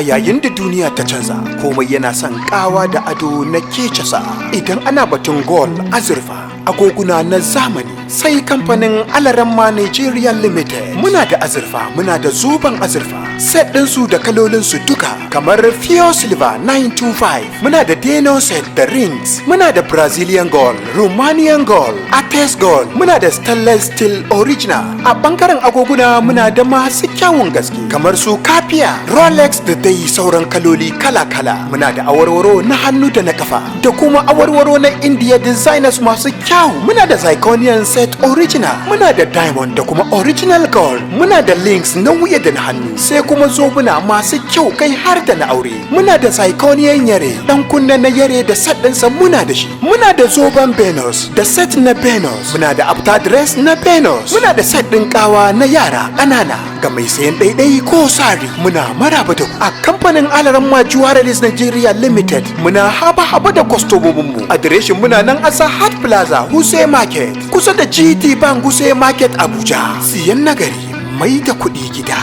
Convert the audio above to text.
A yayin da duniya ta canza, komai yana son kawa da ado na kecasa. Idan ana batun gold, azurfa, agoguna na zamani, sai kamfanin Alaramma Nigeria Limited. Muna da azurfa, muna da zoben azurfa, set ɗinsu da kalolinsu duka, kamar Fio Silver 925. Muna da Deno set da rings, muna da Brazilian gold, Romanian gold, Ates gold, muna da stainless steel original. A bangaren agoguna, muna da masu kyawun gaske, kamar su Cartier, Rolex da dai sauran kaloli kala-kala. Muna da awarwaro na hannu da na kafa, da kuma awarwaro na India designers masu kyau. Muna da zirconian set original, muna da diamond da kuma original gold, muna da links na wuya da na hannu, sai kuma zobuna masu kyau, kai har da na aure. Muna da zirconian yare, dan kunne na yare da set ɗinsa muna da shi. Muna da zoben Venus da set na Venus, muna da after dress na Venus, muna da set ɗin kawa na yara ƙanana. Ga mai sayan ɗaiɗai ko sari, muna maraba da ku a kamfanin Alaramma Jewelries Nigeria Limited. Muna haba-haba da kwastomominmu. Adireshin muna nan a Sahad Plaza, Wuse Market, kusa da GT Bank, Wuse Market, Abuja. Siyan nagari, mai da kuɗi gida.